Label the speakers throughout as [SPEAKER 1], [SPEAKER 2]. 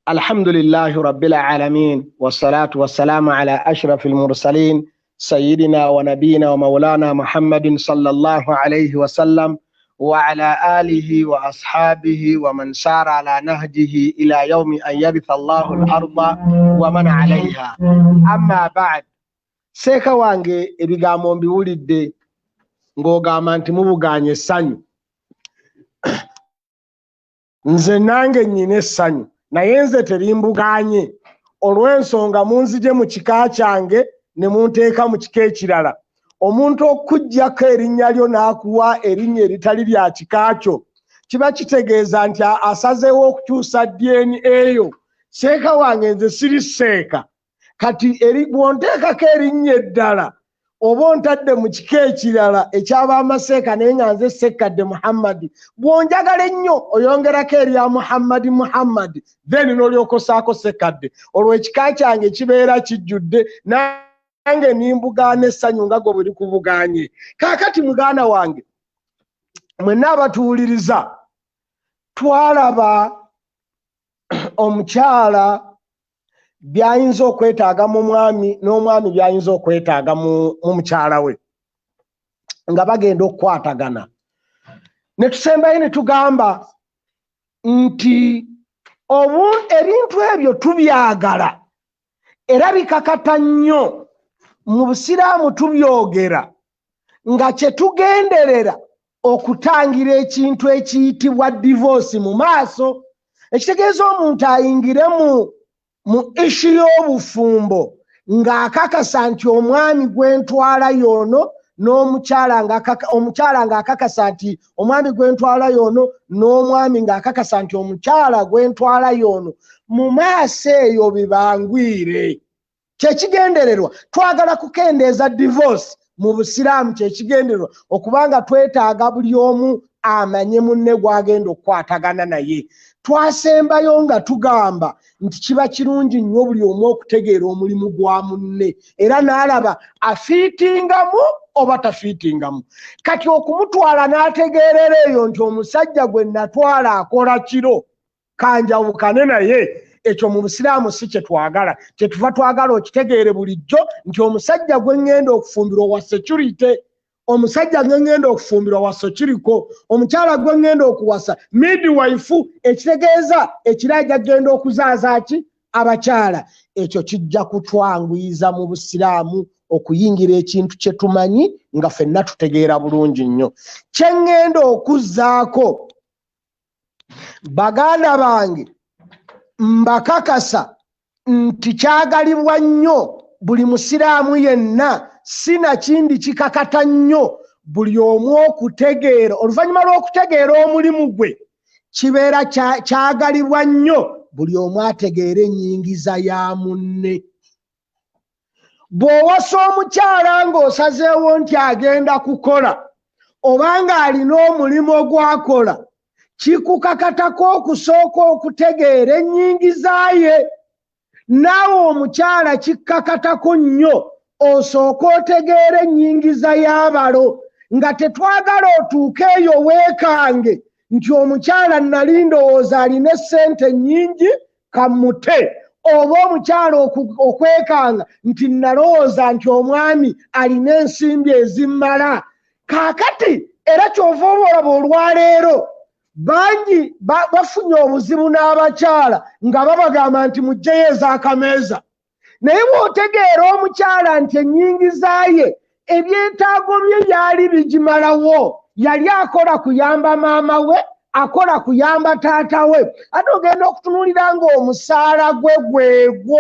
[SPEAKER 1] Alhamdulillahi rabbil alamin, wassalatu wassalamu ala ashrafil mursalin, sayyidina wa nabiyina wa maulana Muhammadin sallallahu alayhi wa sallam, wa ala alihi wa ashabihi wa man sara ala nahjihi ila yawmi an yaritha Allahu al-arda wa man alayha. Amma ba'd. Seeka wange, ebigambo mbiwulidde ng'ogamba nti mubugaanye essanyu. Nze nange nnyina essanyu, naye nze terimbuganye olw'ensonga munzije mu kika kyange ne munteeka mu kika ekirala. Omuntu okuggyako erinnya lyo n'akuwa erinnya eritali lya kika kyo kiba kitegeeza nti asazeewo okukyusa DNA eyo. Seeka wange, nze siri seeka. Kati bw'onteekako erinnya eddala oba ontadde mu kika ekirala eky'abamaseeka, naye nga nze Sekkadde Muhammadi. Bw'onjagala ennyo oyongerako erya Muhammadi Muhammadi, then n'olyoka osaako Sekkadde, olwo ekika kyange kibeera kijjudde, nange nimbugaana essanyu nga gwe bwe likubugaanye. Kaakati muganda wange, mwenna abatuwuliriza, twalaba omukyala byayinza okwetaaga mu mwami n'omwami byayinza okwetaaga mu mukyala we nga bagenda okukwatagana. Ne tusembayo ne tugamba nti ebintu ebyo tubyagala era bikakata nnyo mu busiraamu, tubyogera nga kye tugenderera okutangira ekintu ekiyitibwa divorce mu maaso. Ekitegeeza omuntu ayingire mu issue y'obufumbo ng'akakasa nti omwami gwentwala y'ono, n'omukyala omukyala ng'akakasa nti omwami gwentwala y'ono, n'omwami ng'akakasa nti omukyala gwentwala y'ono, mu maaso eyo bibangwire. Kyekigendererwa, twagala kukendeeza divorce mu busiraamu. Kyekigendererwa okubanga twetaaga buli omu amanye munne gwagenda okukwatagana naye. Twasembayo nga tugamba nti kiba kirungi nnyo buli omu okutegeera omulimu gwa munne era n'alaba afiitingamu oba tafiitingamu. Kati okumutwala n'ategeerera eyo nti omusajja gwe natwala akola kiro, kanjawukane naye, ekyo mu busiraamu si kye twagala. Kyetuva twagala okitegeere bulijjo nti omusajja gwe ŋŋenda okufumbirwa wa security, omusajja gwe ŋŋenda okufumbirwa wa securiko, omukyala gwe ŋŋenda okuwasa midwife, ekitegeeza ekiro ajja genda okuzaaza ki abakyala. Ekyo kijja kutwanguyiza mu busiraamu okuyingira ekintu kye tumanyi nga ffenna tutegeera bulungi nnyo. Kye ŋŋenda okuzzaako, baganda bange, mbakakasa nti kyagalibwa nnyo buli musiraamu yenna, si nakindi kikakata nnyo buli omu okutegeera. Oluvannyuma lw'okutegeera omulimu gwe, kibeera kyagalibwa nnyo buli omu ategeera ennyingiza ya munne. Bw'owasa omukyala ng'osazeewo nti agenda kukola oba ng'alina omulimu ogwakola, kikukakatako okusooka okutegeera ennyingiza ye. Naawe omukyala kikkakatako nnyo osooke otegeera ennyingiza y'abalo, nga tetwagala otuuke eyo weekange nti omukyala nali ndowooza alina essente nnyingi, kamute, oba omukyala okwekanga nti nalowooza nti omwami alina ensimbi ezimmala. Kaakati era kyova oba olaba olwaleero bangi bafunye obuzibu n'abakyala nga babagamba nti mugjeyo ez'akameeza. Naye bw'otegeera omukyala nti ennyingiza ye, ebyetaago bye byali bigimalawo, yali akola kuyamba maama we, akola kuyamba taata we, ate ogenda okutunuulira ng'omusaala gwe gwegwo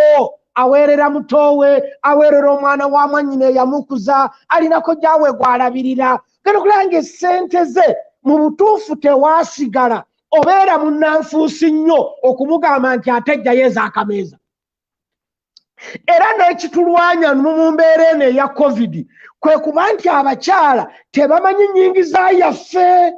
[SPEAKER 1] aweerera mutoowe, aweerera omwana wa mwannyina eyamukuza, alinako gyawe gw'alabirira, genda okulaba ng'essente ze mu butuufu tewaasigala, obeera munnanfuusi nnyo okumugamba nti ate ejjayo ez'akameeza. Era n'ekitulwanya mu mbeera eno eya COVID kwe kuba nti abakyala tebamanyi nnyingiza yaffe.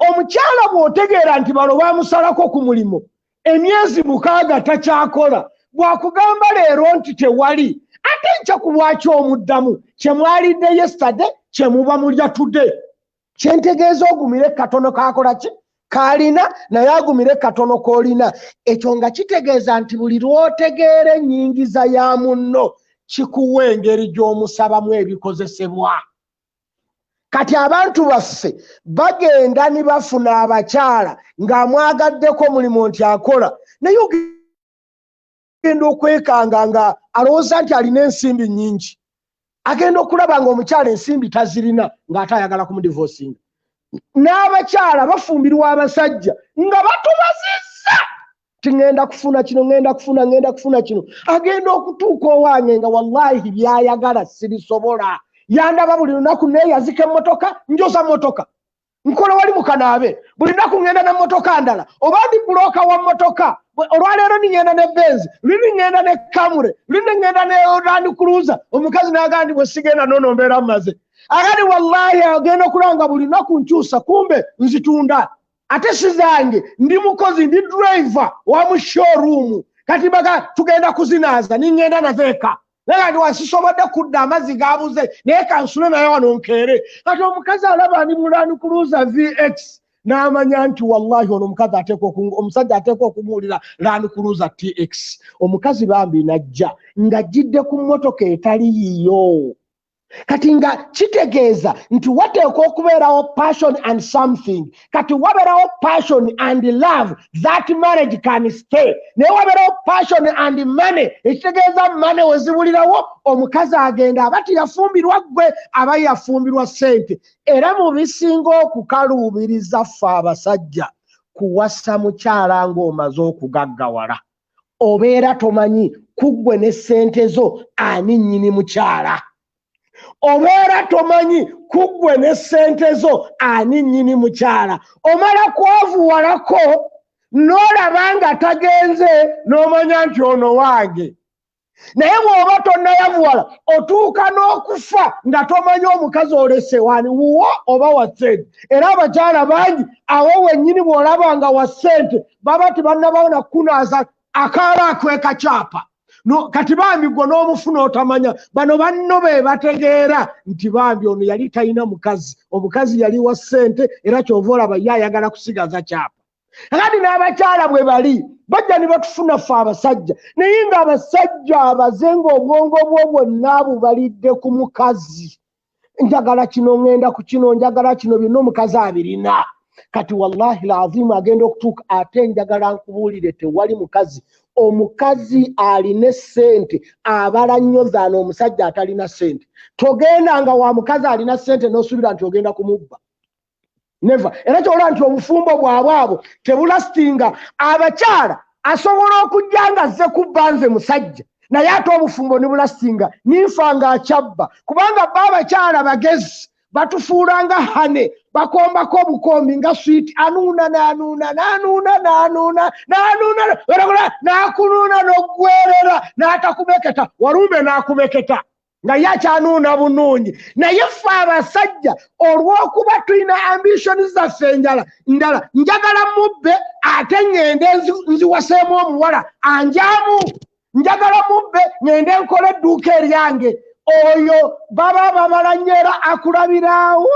[SPEAKER 1] Omukyala bw'otegeera nti balo bamusalako ku mulimu emyezi 6 takyakola, bw'akugamba leero nti tewali, ate nkya ku lwaki omuddamu kye mwalidde yesterday kye muba mulya today? Kyentegeeza ogumire katono kakola ki. K'alina naye agumire katono k'olina. Ekyo nga kitegeeza nti buli lw'otegeera ennyingiza ya munno, kikuwa engeri gy'omusabamu ebikozesebwa. Kati abantu baffe bagenda ne bafuna abakyala ng'amwagaddeko mulimu nti akola, naye ogenda okwekanga nga alowooza nti alina ensimbi nnyingi. Agenda okulaba nga omukyala ensimbi tazirina, ng'ate ayagala kumudivosinga. N'abakyala bafumbirwa abasajja nga batubazizza ti ŋŋenda kufuna kino, ŋŋenda kufuna, ŋŋenda kufuna kino. Agenda okutuuka owange nga wallahi byayagala sibisobola. Yandaba buli lunaku neeyazika emmotoka, njoza mmotoka, nkola wali mukanaabe, buli lunaku ŋŋenda na mmotoka ndala, oba ndi bulooka wa mmotoka. Olwaleero niŋŋenda ne Benz, luli ŋŋenda ne Camry, luli ŋŋenda ne Land Cruiser. Omukazi n'agamba nti bwe sigenda noono mbeera mmaze. Agandi wallahi agenda okulaba nga buli lunaku nkyusa, kumbe nzitunda, ate si zange, ndi mukozi, ndi driver wa mu showroom. Kati baga tugenda kuzinaaza, niŋŋenda nazo eka. Naye ndi wasisobodde kudda, amazzi gabuze, naye kansule naye wano nkeere. Kati omukazi alaba ndi mu Land Cruiser VX, n'amanya nti wallahi ono omukazi ateekwa, omusajja ateekwa okumuwulira Land Cruiser TX. Omukazi bambi najja ng'ajjidde ku mmotoka etali yiyo. Kati nga kitegeeza nti wateekwa okubeerawo passion and something. Kati wabeerawo passion and love, that marriage can stay. Naye wabeerawo passion and money, ekitegeeza money wezibulirawo, omukazi agenda aba teyafumbirwa ggwe, aba yafumbirwa ssente. Era mu bisinga okukaluubiriza ffe abasajja, kuwasa mukyala ng'omaze okugaggawala. Obeera tomanyi kuggwe ne ssente zo ani nnyini mukyala. Obeera tomanyi kuggwe ne ssente zo ani nnyini mukyala. Omala kwavuwalako n'olaba nga tagenze, n'omanya nti ono wange. Naye bw'oba tonnayavuwala, otuuka n'okufa nga tomanyi omukazi olese wani, wuwo oba wa ssente. Era abakyala bangi awo wennyini bw'olaba nga wa ssente, baba tebannabawona kukunaaza akaala akweka kyapa. No, kati bambi gwe n'omufuna otamanya. Bano banno be bategeera nti bambi ono yali talina mukazi, omukazi yali wa ssente, era kyova olaba ye ayagala kusigaza kyapa. Kakati n'abakyala bwe bali bajja ne batufuna ffe abasajja, naye ng'abasajja abaze ng'obwongo bwo bwonna bubalidde ku mukazi. Njagala kino, ŋŋenda ku kino, njagala kino, byonna omukazi abirina. Kati wallahi lazimu agenda okutuuka. Ate njagala nkubuulire, tewali mukazi, omukazi alina essente abala nnyo zaano omusajja atalina ssente. Togenda nga wa mukazi alina ssente n'osuubira nti ogenda kumubba, never. Era kyolaba nti obufumbo bwabwe abo tebulastinga. Abakyala asobola okujja nga azze kubba nze musajja, naye ate obufumbo ne bulastinga, ninfa nga akyabba, kubanga ba abakyala bagezi, batufuula nga honey, bakombako obukombi nga sweet. Anuuna n'anuuna n'anuuna n'anuuna n'anuuna n'akunuuna n'oggwerera n'atakumeketa walumbe n'akumeketa nga ye akyanuuna bunuunyi. Naye ffe abasajja, olw'okuba tulina ambition zaffe enjala ndala, njagala mubbe ate ŋŋende nziwaseemu omuwala anjamu, njagala mubbe ŋŋende nkole edduuka eryange. Oyo baba babala nnyo, era akulabiraawo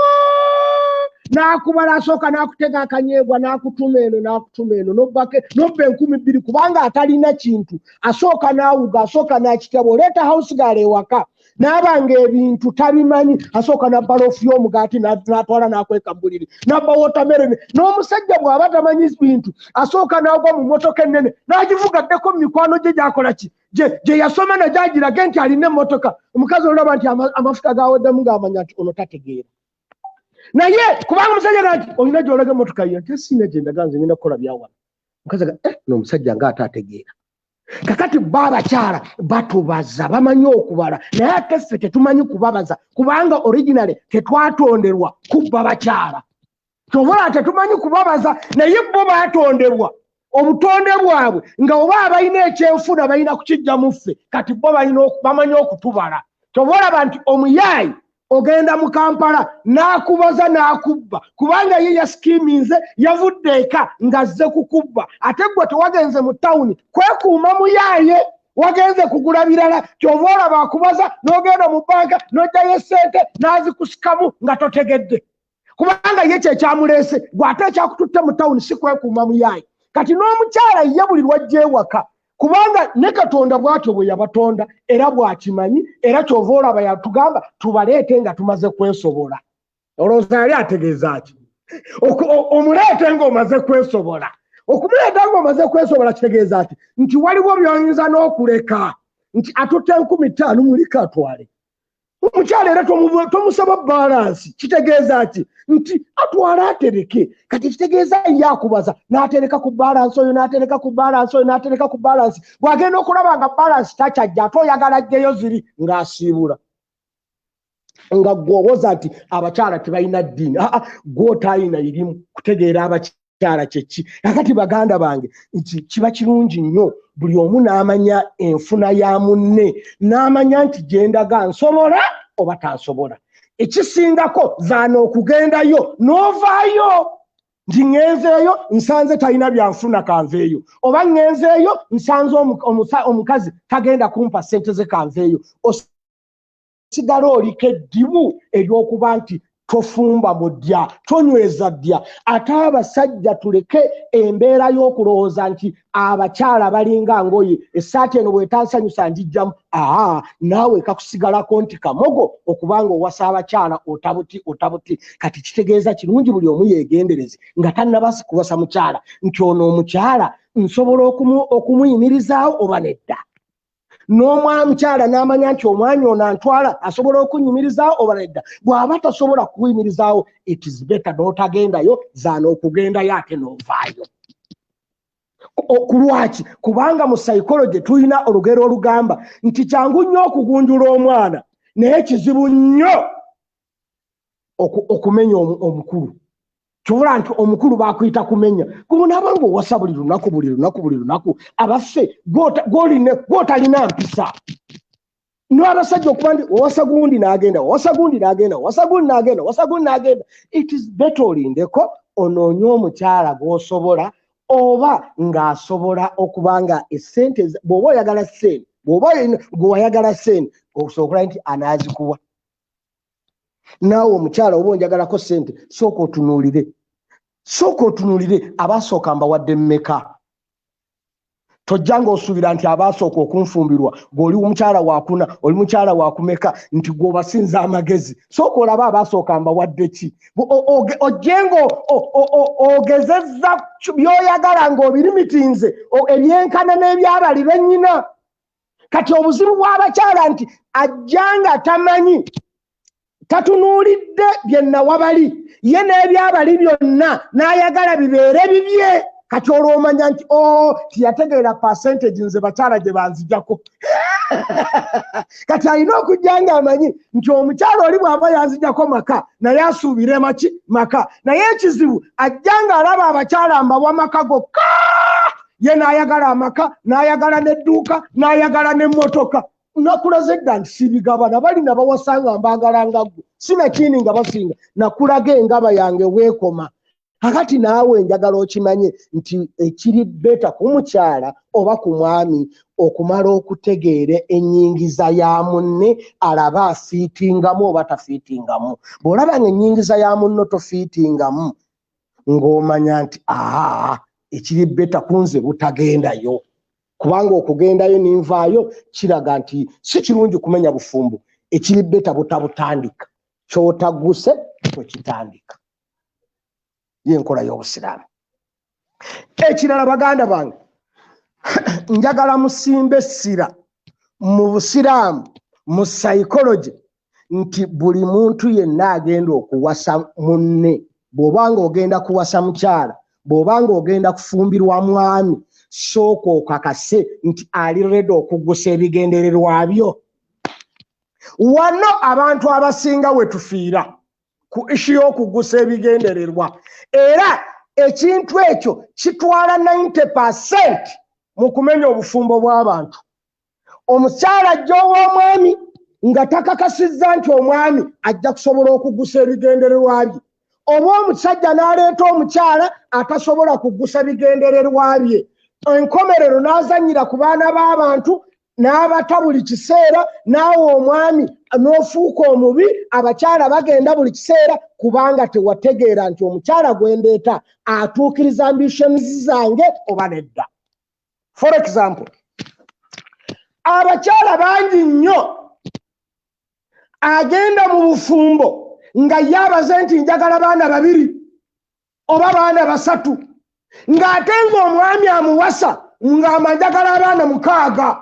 [SPEAKER 1] n'akubala. Asooka n'akutega akanyeebwa, n'akutuma eno, n'akutuma eno, n'obba 2000, kubanga atalina kintu asooka n'awuga, asooka n'akitaba. Oleeta house girl ewaka n'aba nga ebintu tabimanyi, asooka n'abba loaf y'omugaati n'atwala n'akweka mu buliri, n'abba watermelon. N'omusajja bw'aba tamanyi bintu, asooka n'agwa mu mmotoka ennene n'agivuga addeko mu mikwano gye gy'akola ki, gye yasoma, nagyagirage nti alina emmotoka. Omukazi olaba nti amafuta gaweddemu, ng'amanya nti ono tategeera. Naye kubanga omusajja ga nti olina gy'olaga emmotoka ye, nti siina gye ndaga, nze ngenda kukola byawano. Omukazi ga eh, n'omusajja ng'ate ategeera. Kakati bo abakyala batubaza, bamanyi okubala, naye ate ffe tetumanyi kubabaza, kubanga originally tetwatonderwa kubba bakyala. Kyobola tetumanyi kubabaza, naye bo batondebwa obutonde bwabwe nga oba abalina ekyenfuna balina kukijja mu ffe. Kati bo bamanyi okutubala. Kyoba olaba nti omuyaayi ogenda mu Kampala n'akubaza n'akubba, kubanga ye yasikiminze, yavudde eka ng'azze kukubba. Ate ggwe tewagenze mu tawuni kwekuuma muyaaye, wagenze kugula birala. Kyova olaba akubaza n'ogenda mu banka n'ojjayo essente n'azikusikamu nga totegedde. Kubanga ye kyekyamuleese, gwate ekyakututte mu tawuni si kwekuuma muyaayi. Kati n'omukyala ye buli lwajja ewaka, kubanga ne Katonda bw'atyo bwe yabatonda era bw'akimanyi, era kyova olaba yatugamba tubaleete nga tumaze kwesobola. Olowooza yali ategeeza ki? Omuleete ng'omaze kwesobola. Okumuleeta ng'omaze kwesobola kitegeeza ki? Nti waliwo by'oyinza n'okuleka, nti atutte 5000 mulika atwale. Omukyala era tomusaba balance. Kitegeeza ki? Nti atwala atereke. Kati kitegeeza ye akubaza n'atereka ku balance oyo, n'atereka ku balance oyo, n'atereka ku balance. Bw'agenda okulaba nga balance takyajja, ate oyagala ajjeyo ziri ng'asiibula, nga gweowoza nti abakyala tebalina ddiini. Aa, gw'otayina irimu kutegeera abakyala kyeki. Kakati baganda bange, nti kiba kirungi nnyo buli omu n'amanya enfuna ya munne, n'amanya nti gyendaga nsobola oba tansobola. Ekisingako zaana okugendayo n'ovaayo nti ŋŋenzeeyo nsanze talina byanfuna, kanveeyo, oba ŋŋenzeeyo nsanze omukazi tagenda kumpa ssente ze, kanveeyo. Osigala oliko eddibu ery'okuba nti tofumba mu ddya, tonyweza ddya. Ate abasajja tuleke embeera y'okulowooza nti abakyala balinga ngoye, essaati eno bw'etansanyusa njijjamu. Aa, naawe kakusigalako nti kamogo okubanga owasa abakyala otabuti otabuti. Kati kitegeeza kirungi buli omu yeegendereze nga tannaba kuwasa mukyala nti ono omukyala nsobola okumuyimirizaawo oba nedda, n'omwamukyala n'amanya nti omwami ono antwala asobola okunyimirizaawo oba nedda. Bw'aba tasobola kuyimirizaawo, it is better n'otagendayo zaana okugendayo ate n'ovaayo. Ku lwaki? Kubanga mu psychology tulina olugero olugamba nti kyangu nnyo okugunjula omwana, naye kizibu nnyo okumenya omukulu. Kyobula nti omukulu bakuyita kumenya gunaaba nga owasa buli lunaku, buli lunaku, buli lunaku. Abaffe, gwotalina mpisa n'abasajja okuba nti owasa gundi n'agenda, owasa gundi n'agenda, owasa gundi n'agenda, owasa gundi n'agenda. It is better olindeko onoonye omukyala gw'osobola oba ng'asobola okuba nga essente, bw'oba oyagala ssente, bw'oba gwe wayagala ssente, osobola nti anaazikuwa. Naawe omukyala oba onjagalako ssente, sooka otunuulire, sooka otunuulire abasooka mbawadde mmeka. Tojja ng'osuubira nti abaasooka okunfumbirwa, gweoli mukyala wakuna, oli mukyala wakumeka, nti gweobasinza amagezi. Sooka olabe abasooka mbawadde ki, ojje nga ogezezza by'oyagala ng'obirimitinze ebyenkana n'ebyabali bennyina. Kati obuzibu bw'abakyala nti ajja nga tamanyi, tatunuulidde bye nawabali ye n'ebyabali byonna, n'ayagala bibeere bibye. Kati olwo omanya nti o oh, tiyategeera percentage nze bakyala gye banzijako. Kati alina okujja nga amanyi nti omukyala oli bw'aba yanzijako maka, naye asuubire maki maka. Naye ekizibu ajja nga alaba abakyala mbawa maka gokka, ye n'ayagala amaka, n'ayagala n'edduuka, n'ayagala n'emmotoka. Nakulaze edda nti sibigabana. Bali nabawasanga mbaagala nga ggwe, sinakindi nga basinga. Nakulaga engaba yange weekoma. Kakati naawe njagala okimanye nti ekiri better ku mukyala oba ku mwami okumala okutegeera ennyingiza ya munne, alabe afiitingamu oba tafiitingamu. Bw'olaba nga ennyingiza ya munno tofiitingamu, ng'omanya nti aa, ekiri better kunze butagendayo, kubanga okugendayo ninvaayo kiraga nti si kirungi kumenya bufumbo. Ekiri better butabutandika, kyotaguse tokitandika. Yenkola y'obusiraamu. Ekirala, baganda bange, njagala musimbe essira mu busiraamu, mu psychology, nti buli muntu yenna agenda okuwasa munne, bw'obanga ogenda kuwasa mukyala, bw'obanga ogenda kufumbirwa mwami, sooka okakase nti ali ready okugusa ebigendererwa byo. Wano abantu abasinga we tufiira ku issue y'okugusa ebigendererwa, era ekintu ekyo kitwala 90% mu kumenya obufumbo bw'abantu. Omukyala ajja ow'omwami nga takakasizza nti omwami ajja kusobola okugusa ebigendererwa bye, oba omusajja n'aleeta omukyala atasobola kugusa bigendererwa bye, enkomerero n'azanyira ku baana b'abantu. N'abata buli kiseera, naawe omwami n'ofuuka omubi. Abakyala bagenda buli kiseera kubanga tewategeera nti omukyala gwendeeta atuukiriza ambitions zange oba nedda. For example, abakyala bangi nnyo agenda mu bufumbo nga ye abaze nti njagala baana babiri oba baana basatu, ng'ate ng'omwami amuwasa ng'amba njagala abaana 6.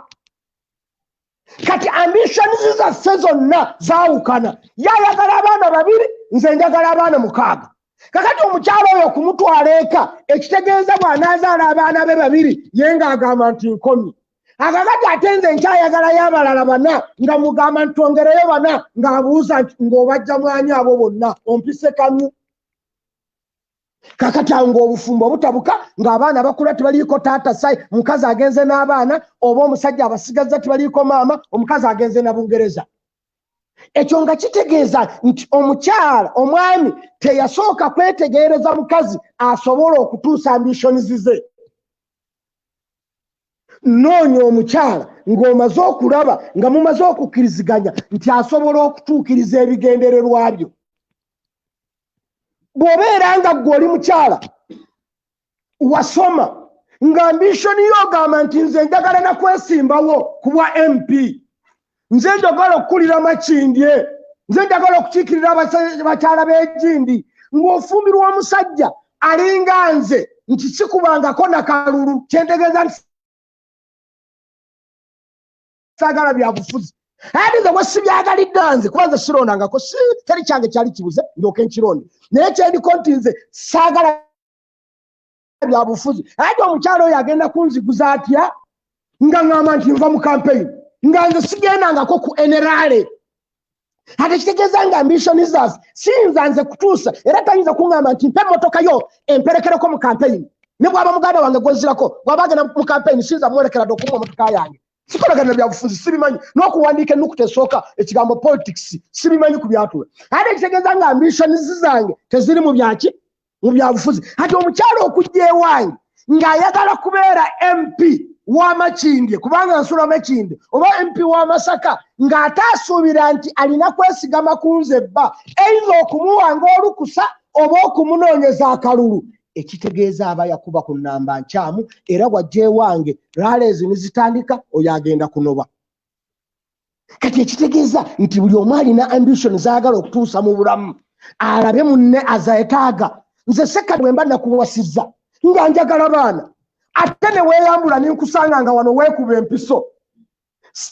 [SPEAKER 1] Kati ambitions zaffe zonna zaawukana. Ye ayagala abaana babiri, nze njagala abaana 6. Kakati omukyala oyo okumutwala eka, ekitegeeza bw'anaazaala abaana be babiri, ye ng'agamba nti nkomye. Akakati ate nze nkyayagalayo abalala bana, nga mugamba nti twongereyo bana, ng'abuuza nti ng'obajja mwani abo bonna, ompise kamyu. Kakati awo ng'obufumbo butabuka, ng'abaana bakula tebaliiko taata, sai omukazi agenze n'abaana, oba omusajja abasigazza tebaliiko maama, omukazi agenze na Bungereza. Ekyo nga kitegeeza nti omukyala, omwami teyasooka kwetegereza mukazi asobola okutuusa ambitions ze. Noonya omukyala ng'omaze okulaba nga mumaze okukkiriziganya nti asobola okutuukiriza ebigendererwa byo. Bw'obeera nga ggwe oli mukyala wasoma, nga ambition yo ogamba nti nze njagala nakwesimbawo ku bwa MP, nze njagala okukulira Makindye, nze njagala okukiikirira bakyala b'egindi, ng'ofumbirwa omusajja alinga nze nti sikubangako nakalulu, kyentegeeza nti saagala byabufuzi. Ate nze bwe sibyagalidde nze, kuba nze sirondangako, si teri kyange kyali kibuze ndyoke nkironde, naye kyendiko nti nze saagala byabufuzi. Ate omukyala oyo agenda kunziguza atya nga ŋŋamba nti nva mu campaign, nga nze sigendangako ku NRA? Ate kitegeeza nga ambition zaffe siyinza nze kutuusa, era tayinza kuŋŋamba nti mpa emmotoka yo emperekereko mu campaign. Ne bw'aba muganda wange gwenzirako, bw'aba agenda mu campaign, siyinza muwerekera dde okumuwa emmotoka yange. Sikolagana byabufuzi, sibimanyi n'okuwandiika ennukuta esooka ekigambo politics sibimanyi ku byatula. Ate ekitegeeza nga ambitions zange teziri mu byaki, mu byabufuzi. Ati omukyala okujja ewange ng'ayagala kubeera MP wa Makindye kubanga nsula Makindye, oba MP wa Masaka, ng'ate asuubira nti alina kwesigama ku nze bba, eyinza okumuwanga olukusa oba okumunoonyeza akalulu, ekitegeeza aba yakuba ku nnamba nkyamu. Era bw'ajja ewange rallies ne zitandika, oyo agenda kunoba. Kati ekitegeeza nti buli omu alina ambition zaagala okutuusa mu bulamu, alabe munne azeetaaga. Nze sekati bwe mba nakuwasizza nga njagala baana, ate ne weeyambula ninkusanga nga wano weekuba empiso,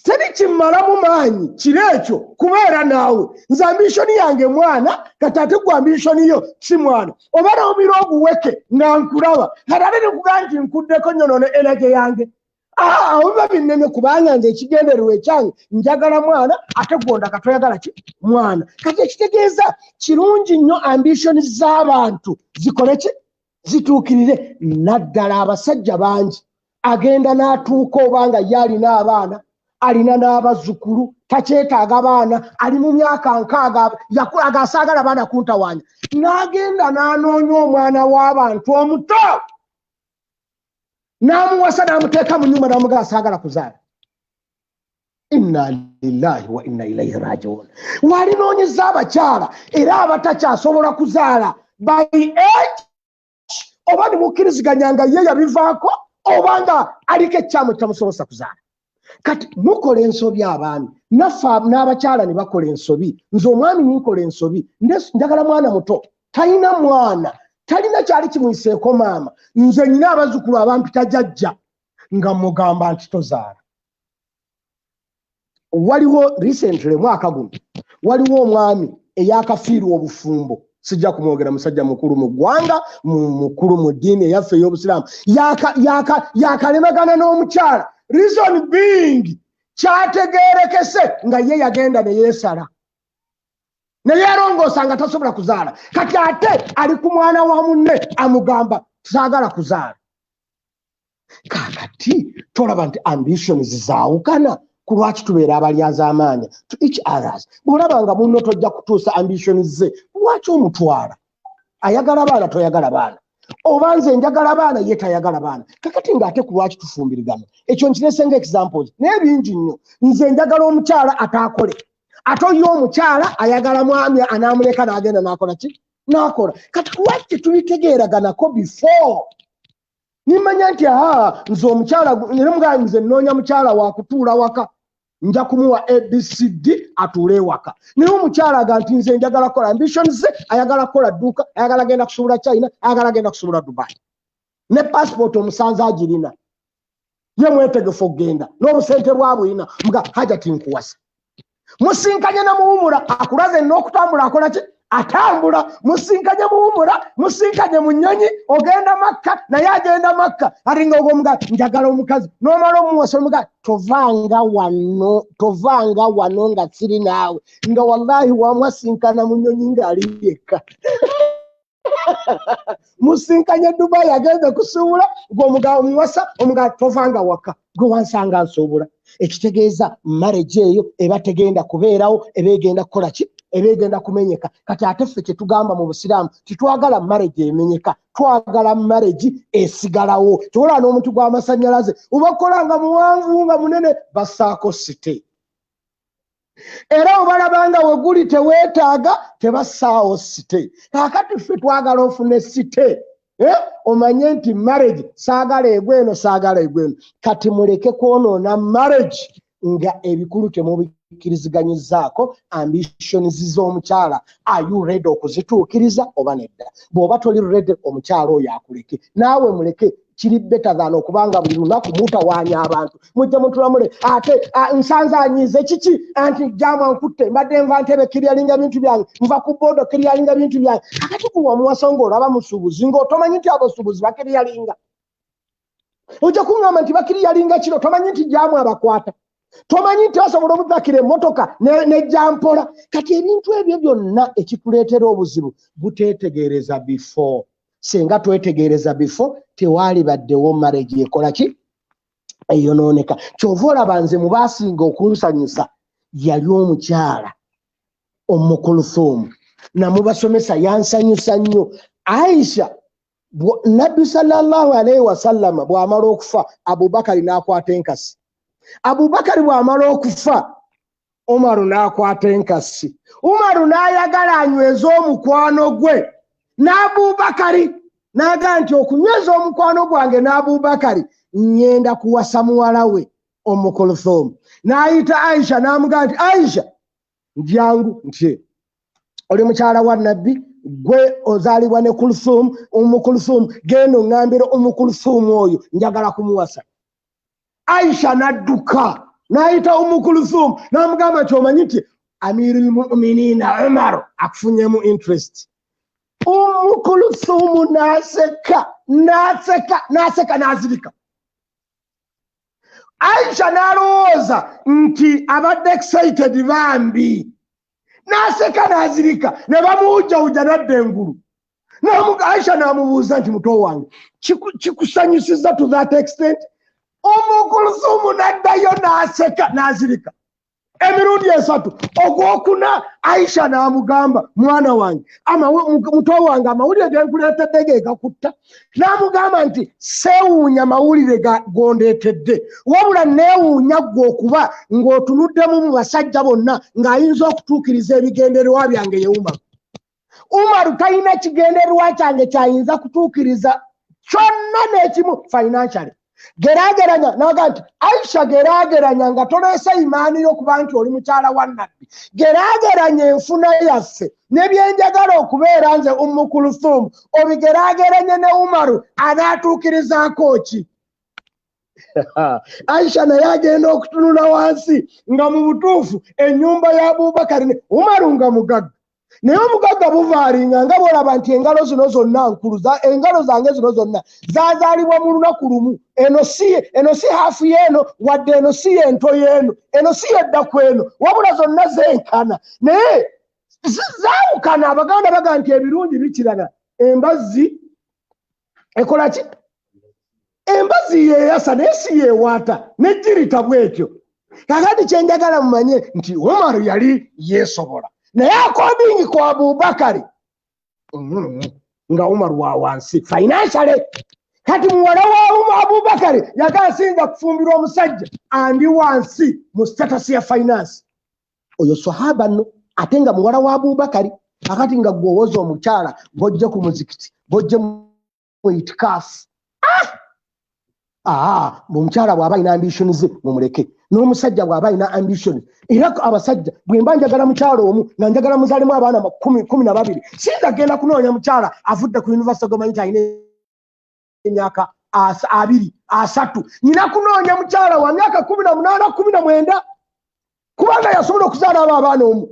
[SPEAKER 1] teri kimmalamu maanyi kiro ekyo kubeera naawe. Nze ambition yange mwana, kati ate gwe ambition yo si mwana, oba n'omira oguweke nga nkulaba, kati ate nikugaa nti nkuddeko nyonoone energy yange. Awo biba binnene, kubanga nze ekigendererwa ekyange njagala mwana, ate gwondaga toyagala ki mwana. Kati ekitegeeza kirungi nnyo ambition z'abantu zikole ki, zituukirire. Naddala abasajja bangi agenda n'atuuka obanga ye alina abaana, alina n'abazzukulu, takyetaaga baana, ali mu myaka 60, agasaagala baana kuntawaanya, n'agenda n'anoonya omwana w'abantu omuto n'amuwasa n'amuteeka mu nyumba n'amugaa saagala kuzaala. Inna lillahi wa inna ilaihi rajiun. Walinoonyeza abakyala era abatakyasobola kuzaala by age, oba nimukkiriziganya nga ye yabivaako, oba nga aliko ekyamu ekitamusobozesa kuzaala. Kati mukola ensobi abaami, naffe n'abakyala ne bakola ensobi. Nze omwami ninkola ensobi, njagala mwana muto, talina mwana, talina kyali kimuyiseeko maama, nze nyina abazzukulu abampita jajja, nga mugamba nti tozaala. Waliwo recently mwaka guno waliwo omwami eyakafiirwa obufumbo, sijja kumwogera, musajja mukulu mu ggwanga, mukulu mu ddiini eyaffe ey'obusiraamu, yakalemagana n'omukyala, reason being kyategerekese nga ye yagenda ne yeesala ne yeerongoosa nga tasobola kuzaala. Kati ate ali ku mwana wa munne amugamba saagala kuzaala. Kakati tolaba nti ambitions zaawukana? Ku lwaki tubeera abalyazaamaanya to each others? Bw'olaba nga munno tojja kutuusa ambitions ze, lwaki omutwala? Ayagala baana, toyagala baana. Oba nze njagala baana, ye tayagala baana. Kakati ng'ate ku lwaki tufumbirigana? Ekyo nkirese nga examples, naye bingi nnyo. Nze njagala omukyala ataakole, ate oyo omukyala ayagala mwami anaamuleka n'agenda n'akola ki, n'akola. Kati lwaki tetubitegeeraganako before? Nimanya nti aa, nze omukyala era mugaa, nze nnoonya mukyala wakutuula waka, nja kumuwa ABCD atuule ewaka. Naye omukyala aga nti nze njagala kukola, ambitions ze ayagala kukola dduuka, ayagala genda kusuubula China, ayagala genda kusuubula Dubai, ne passport omusanze agirina, ye mwetegefu okugenda n'obusente bwabulina. Mga hajati nkuwasa, musinkanye namuwumula, akulaze n'okutambula, akola ki, atambula. Musinkanye muwumula, musinkanye mu nnyonyi, ogenda Makka naye agenda Makka. Ati nga ogomuga njagala omukazi, n'omala omuwasa, omuga tovanga wano, tovanga wano nga siri naawe. Nga wallahi wamwasinkana mu nnyonyi ng'ali yekka. Musinkanye Dubai, agenze kusuubula, gwe omuwasa, omuga tovanga waka, gwe wansanga nsuubula. Ekitegeeza marriage eyo eba tegenda kubeerawo, eba egenda kukola ki, eba egenda kumenyeka. Kati ate ffe kyetugamba mu Busiraamu, titwagala marriage emenyeka, twagala marriage esigalawo. Tewolaba n'omuti gw'amasannyalaze obakola nga muwanvu nga munene, bassaako stay. Era obalaba nga weguli teweetaaga, tebassaawo stay. Kaakati ffe twagala ofune stay, eh? Omanye nti marriage saagala egweno, saagala egweno. Kati muleke kwonoona marriage nga ebikulu temubikkiriziganyizzaako. Ambitions z'omukyala, are you ready okuzituukiriza oba nedda? Bw'oba toli ready, omukyala oyo akuleke, naawe muleke. Kiri better than okubanga buli lunaku mutawaanya abantu. Mujja mutulamule, ate nsanze anyiize kiki, anti jam ankutte, mbadde nva Ntebe clearinga bintu byange, nva ku border clearinga bintu byange. Akati kuwa omuwasa ng'olaba musuubuzi, ng'otomanyi nti abasuubuzi baclearinga. Ojja kuŋŋamba nti baclearinga kiro, tomanyi nti jam abakwata, tomanyi nti basobola obupakira emmotoka nejja mpola. Kati ebintu ebyo byonna ekituleetera obuzibu buteetegereza before. Singa twetegereza before, tewaali baddewo marriage ekola ki, eyonooneka. Kyova olaba nze mu baasinga okunsanyusa yali omukyala Omukulusuumu, namubasomesa, yansanyusa nnyo Aisha. Nabbi sallallahu alaihi wasallama bw'amala okufa, Abubakari n'akwata enkasi. Abubakari bw'amala okufa, Umaru n'akwata enkasi. Umaru n'ayagala anyweze omukwano gwe n'Abubakari, n'agamba nti okunyweza omukwano gwange n'Abubakari, ŋŋenda kuwasa muwala we Omukulusuumu. N'ayita Aisha, n'amugamba nti Aisha, njangu, nti oli mukyala wa Nabbi, gwe ozaalibwa ne Kulusuumu, Omukulusuumu, genda oŋŋambire Omukulusuumu oyo njagala kumuwasa. Aisha n'adduka n'ayita Omukulusuumu, n'amugamba nti omanyi nti Amiru lmuminina Umar akufunyemu interest. Omukulusuumu n'aseka, n'aseka, n'aseka, n'azirika. Aisha n'alowooza nti abadde excited bambi, n'aseka n'azirika, ne bamuwujjawujja n'adda engulu. Aisha n'amubuuza nti muto wange, kikusanyusiza to that extent? Omukulusuumu n'addayo n'aseka n'azirika emirundi esatu. Ogwokuna Aisha n'amugamba, mwana wange, muto wange, amawulire genkuleetedde ge gakutta. N'amugamba nti seewuunya mawulire gondeetedde, wabula neewuunya ggwe okuba ng'otunuddemu mu basajja bonna ng'ayinza okutuukiriza ebigendererwa byange ye Umaru. Umaru talina kigendererwa kyange kyayinza kutuukiriza kyonna n'ekimu financially. Geraageranya, naga nti Aisha, geraageranya nga toleese imaani yo kuba nti oli mukyala wa Nabbi, geraageranya enfuna yaffe ne byenjagala okubeera nze Umukulusuumu, obigeraageranye ne Umaru, anaatuukirizaako ki? Aisha naye agenda okutunula wansi nga mu butuufu ennyumba ya Abubakari ne Umaru nga mugagga, naye omugagga buvaalinga nga bwolaba nti engalo zino zonna nkulu, engalo zange zino zonna zazaalibwa mu lunaku lumu. Eno si eno, si half yeeno, wadde eno si yento yeeno, eno si yeddaku eno, wabula zonna zenkana naye zaawukana. Abaganda baga nti ebirungi bikirana. Embazzi ekola ki? Embazzi yeyasa naye si yewaata nejjirita bwetyo. Kakati kyenjagala mumanye nti Umaru yali yeesobola, naye according ku Abubakari. Nga Umar wa wansi financially. Kati muwala wa Abubakari yagala singa kufumbirwa omusajja andi wansi mu status ya finance. Oyo sahaba nno ate nga muwala wa Abubakari. Akati nga gwowoza omukyala gojje ku muzikiti, gojje mu itikaafu. Omukyala bw'aba alina ambition ze mumuleke, n'omusajja bw'aba alina ambition. Era abasajja bwe mba njagala mukyala omu nga njagala muzaalemu abaana 12, sinza genda kunoonya mukyala avudde ku university gomanyi nti alina emyaka 20 30. Nina kunoonya mukyala wa myaka 18 19, kubanga yasobola okuzaala abo abaana omu.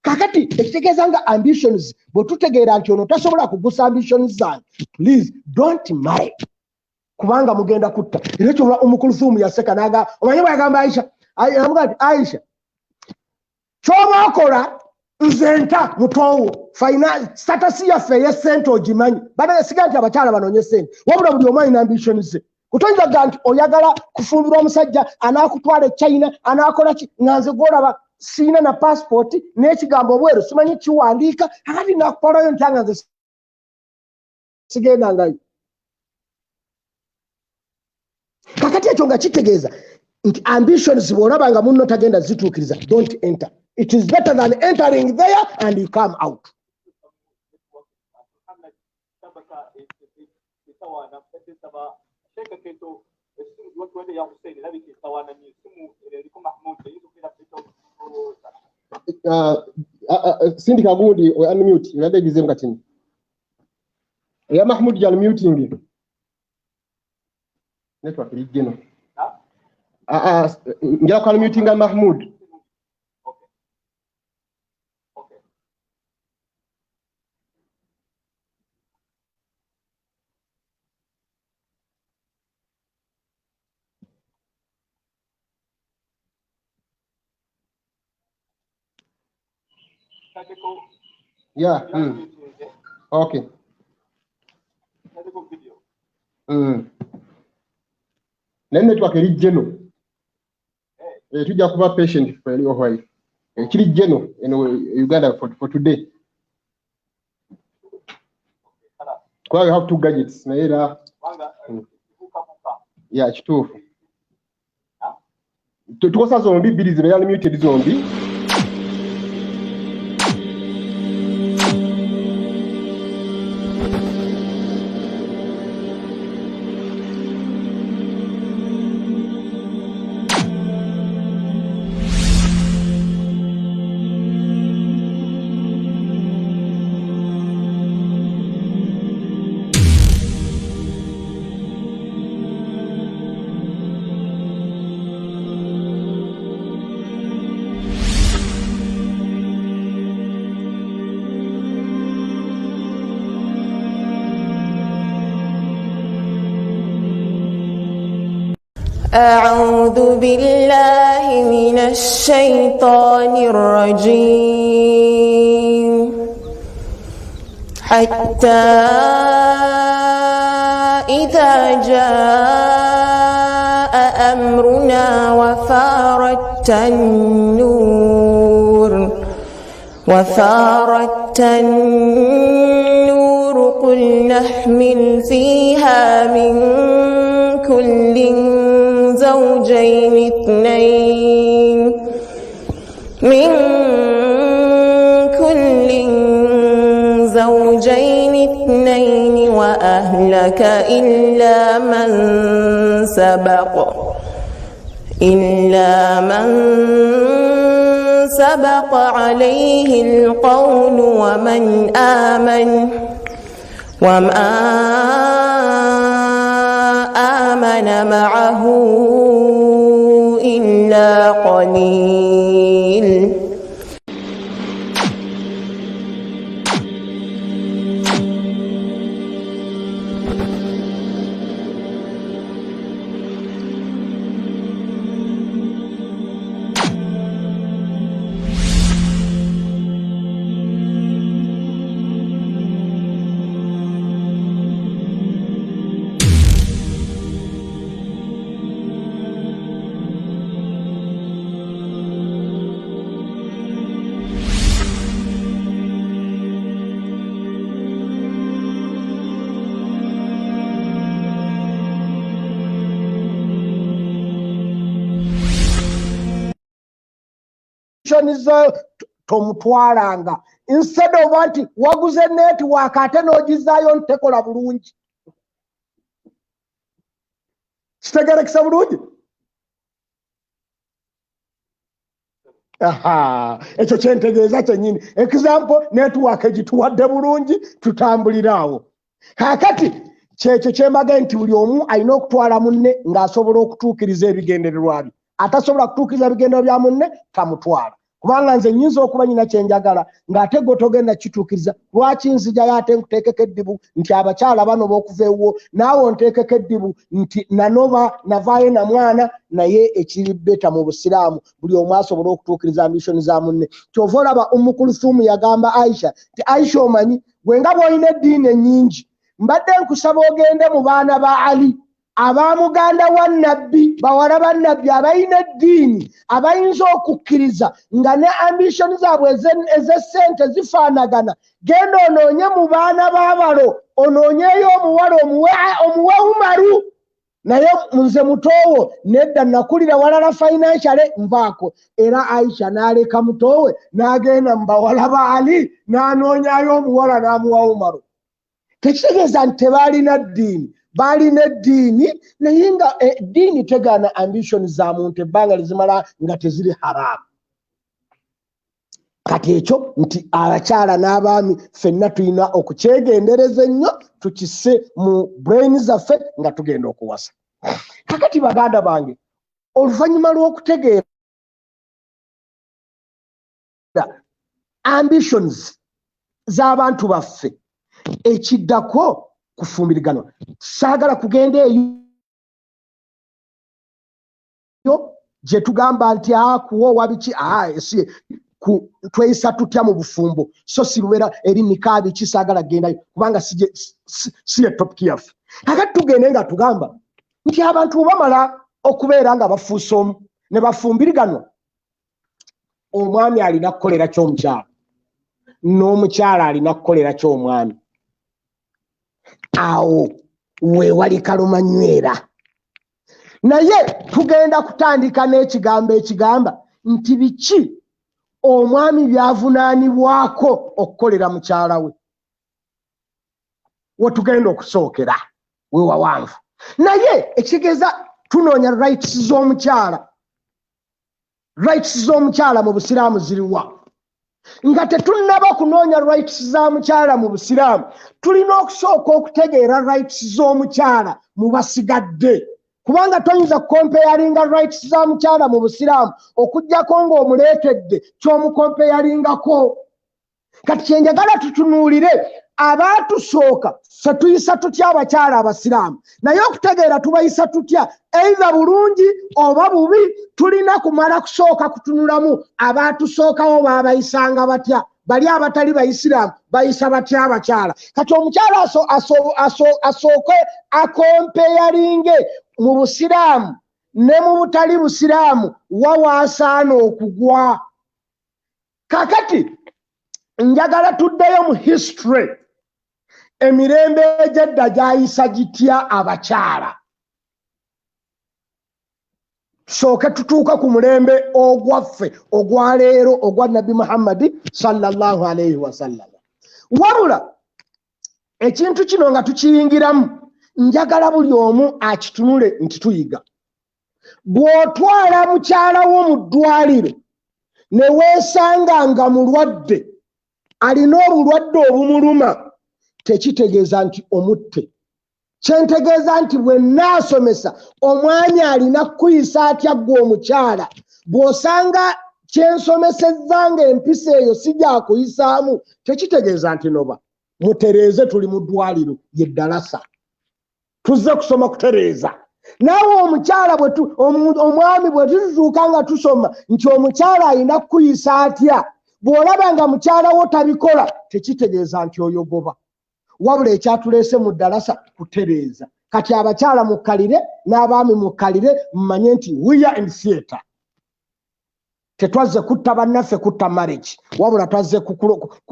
[SPEAKER 1] Kakati ekitegeeza nga ambitions, bwe tutegeera nti ono tasobola kugusa ambitions zange, please don't marry, kubanga mugenda kutta. Era ekyo Umukulusumu yaseka n'agamba, omanyi bw'agamba Aisha, amugamba nti Aisha, ky'oba okola nze nta mutoowo, status yaffe ey'essente ogimanyi. Bannange siga nti abakyala banoonye ssente, wabula buli omu alina ambitions ze. Kutoyinza kugamba nti oyagala kufumbirwa omusajja anaakutwala e China, anaakola ki, nga nze gw'olaba siina na passport n'ekigambo obweru simanyi kiwandiika, akati nakutwalayo ntya nga nze sigendangayo. Kakati ekyo nga kitegeeza nti ambitions bw'olaba nga munno tagenda zituukiriza, don't enter. It is better than entering there and you come out.
[SPEAKER 2] Sindika gundi unmute, ebadde egizeemu kati. Eya Mahmoud ya unmuting. Network eri geno. Njala ku unmutinga Mahmoud. Yeah. Okay. Naye network eri geno. Tujja kuba patient for a little while. Kiri geno eno Uganda for today. Kuba we have two gadgets naye era yeah, kituufu. Tukosa zombi bbiri zibeera muted zombi.
[SPEAKER 3] أعوذ بالله من الشيطان الرجيم. حتى إذا جاء أمرنا وفارت النور قل نحمل فيها من كل زوجين اثنين من كل زوجين اثنين وأهلك إلا من سبق عليه القول ومن آمن وما آمن معه إلا قليل.
[SPEAKER 1] Ambition zo tomutwalanga. Instead of nti waguze network ate n'ogizaayo ntekola bulungi. Kitegerekesa bulungi? Aha, ekyo kyentegeeza kyennyini. Example, network egituwadde bulungi, tutambulira awo. Kaakati kyekyo kyembaga nti buli omu alina okutwala munne ng'asobola okutuukiriza ebigendererwa bye. Atasobola kutuukiriza bigendererwa bya munne tamutwala, kubanga nze nnyinza okuba nyina kyenjagala ng'ate gwe togenda kituukiriza. Lwaki nzijayo ate nkuteekeko eddibu nti abakyala bano b'okuva ewuwo, naawe onteekeko eddibu nti nanoba navaayo na mwana? Naye ekiri beta mu Busiraamu, buli omu asobole okutuukiriza ambition za munne. Kyova olaba Ummu Kuluthumu yagamba Aisha nti, Aisha, omanyi gwe nga bw'olina eddiini ennyingi, mbadde nkusaba ogende mu baana ba Ali, abamuganda wa Nabbi, bawala ba Nabbi abalina eddiini, abayinza okukkiriza nga ne ambition zaabwe ez'essente zifaanagana. Genda onoonye mu baana b'abalo, onoonyeyo omuwala omuwe Umaru. Naye nze mutoowo nedda, nakulira walala, financially nvaako. Era Aisha n'aleka mutoowe n'agenda mu bawala ba Ali n'anoonyayo omuwala n'amuwa Umaru. Tekitegeeza nti tebaalina ddiini, baalina eddiini, naye nga eddiini tegaana ambition za muntu ebbanga lizimala nga teziri haramu. Kati ekyo nti abakyala n'abaami ffenna tulina okukyegendereza ennyo, tukisse mu brain zaffe nga tugenda okuwasa. Kakati baganda bange, oluvannyuma lw'okutegeera ambitions z'abantu baffe, ekiddako kufumbiriganwa. Saagala kugenda eyo gye tugamba nti akuwoowa biki, si tweyisa tutya mu bufumbo, so si lubeera eri nika biki. Saagala kugendayo kubanga si ye topic yaffe. Kakati tugende nga tugamba nti abantu bwe bamala okubeera nga bafuuse omu ne bafumbiriganwa, omwami alina kukolera ky'omukyala n'omukyala alina kukolera ky'omwami. Awo weewali kalumanywera. Naye tugenda kutandika n'ekigambo ekigamba nti biki omwami by'avunaanibwako okukolera mukyala we. Wetugenda okusookera wewawanvu, naye ekitegeeza tunoonya rights z'omukyala. Rights z'omukyala mu Busiraamu ziriwa? Nga tetunnaba kunoonya rights za mukyala mu Busiraamu, tulina okusooka okutegeera rights z'omukyala mu basigadde, kubanga toyinza kucomparinga rights za mukyala mu Busiraamu okuggyako ng'omuleetedde ky'omucomparingako. Kati kyenjagala tutunuulire abaatusooka, ffe tuyisa tutya abakyala abasiraamu? Naye okutegeera tubayisa tutya, either bulungi oba bubi, tulina kumala kusooka kutunulamu abaatusookawo baabayisanga batya. Bali abatali bayisiraamu bayisa batya abakyala? Kati omukyala asooke acomparinge mu Busiraamu ne mu butali Busiraamu wa waasaana okugwa. Kakati njagala tuddeyo mu history, emirembe egyedda gyayisa gitya abakyala, tusooke tutuuka ku mulembe ogwaffe ogwaleero ogwa Nabbi Muhammadi sallallahu alaihi wasallam. Wabula ekintu kino nga tukiyingiramu, njagala buli omu akitunule nti tuyiga. Bw'otwala mukyala wo mu ddwaliro ne weesanga nga mulwadde, alina obulwadde obumuluma, tekitegeeza nti omutte. Kyentegeeza nti bwe nnaasomesa omwami alina kukuyisa atya ggwe omukyala, bw'osanga kyensomesezza ng'empisa eyo si gyakuyisaamu, tekitegeeza nti noba mutereeze. Tuli mu ddwaliro, ye ddalasa, tuzze kusoma kutereeza. Naawe omukyala, omwami, bwe tutuuka nga tusoma nti omukyala alina kukuyisa atya, bw'olaba nga mukyala wo tabikola, tekitegeeza nti oyogoba, wabula ekyatuleese mu ddalasa kutereeza. Kati abakyala mukkalire n'abaami mukkalire, mumanye nti we are in theatre. Tetwazze kutta bannaffe, kutta marriage, wabula twazze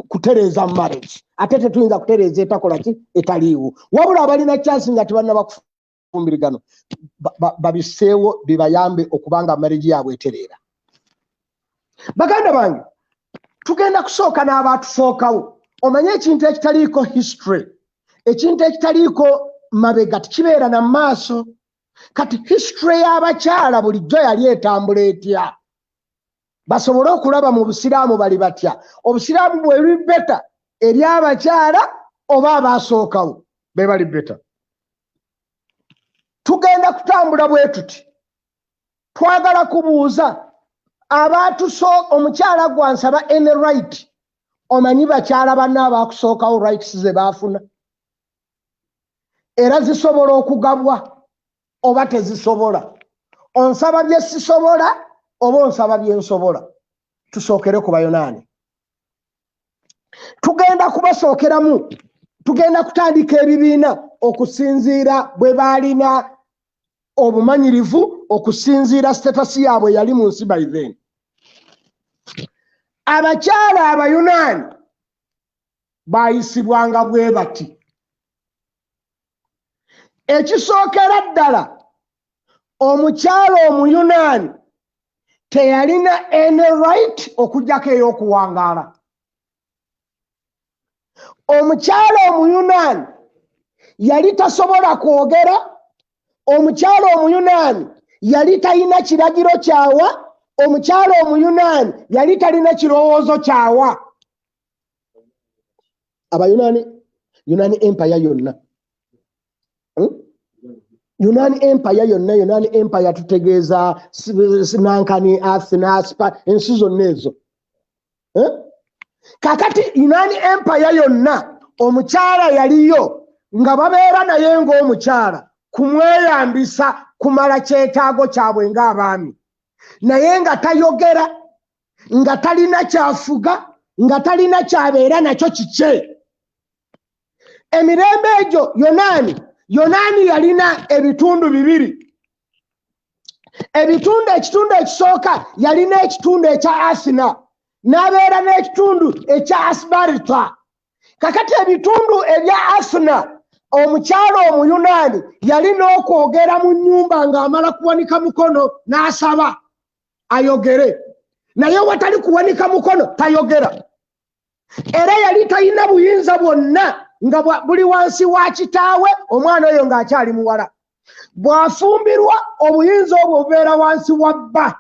[SPEAKER 1] kutereeza marriage. Ate tetuyinza kutereeza etakola ki, etaliiwo. Wabula abalina chance nga tebannaba kufumbirigano babiseewo bibayambe okubanga marriage yaabwe etereera. Baganda bange, tugenda kusooka n'abaatusookawo. Omanye ekintu ekitaliiko history, ekintu ekitaliiko mabega tekibeera na maaso. Kati history y'abakyala bulijjo yali etambula etya, basobole okulaba mu busiraamu bali batya, obusiraamu bwe better eri abakyala oba abaasookawo be bali better. Tugenda kutambula bwe tuti. Twagala kubuuza abatusooka, omukyala gwansaba any right, omanyi bakyala banna abakusookawo rights ze baafuna era zisobola okugabwa oba tezisobola? Onsaba bye sisobola oba onsaba bye nsobola? Tusookere ku Bayonaani. Tugenda kubasookeramu, tugenda kutandika ebibiina okusinziira bwe baalina obumanyirivu, okusinziira status yaabwe yali mu nsi by then. Abakyala Abayunaani bayisibwanga bwe bati. Ekisookera ddala, omukyala Omuyunaani teyalina any right okugjako ey'okuwangaala. Omukyala Omuyunaani yali tasobola kwogera. Omukyala Omuyunaani yali talina kiragiro kyawa. Omukyala Omuyunaani yali talina kirowoozo kyawa. Abayunaani, Yunaani Empire yonna, Yunaani Empire yonna, Yunaani Empire tutegeeza nankani Athena, ensi zonna ezo. Kakati Yunaani Empire yonna omukyala yaliyo nga babeera naye ng'omukyala kumweyambisa kumala kyetaago kyabwe ng'abaami, naye nga tayogera, nga talina kyafuga, nga talina kyabeera nakyo kikye. Emirembe egyo Yonaani yalina ebitundu bibiri. Ebitundu, ekitundu ekisooka yalina ekitundu ekya Asina, n'abeera n'ekitundu ekya Asbarita. Kakati ebitundu ebya Asina, omukyala Omuyunaani yalina okwogera mu nnyumba ng'amala kuwanika mukono n'asaba ayogere, naye watali kuwanika mukono tayogera. Era yali talina buyinza bwonna, nga buli wansi wa kitaawe. Omwana oyo ng'akyali muwala bw'afumbirwa, obuyinza obwo bubeera wansi wa bba.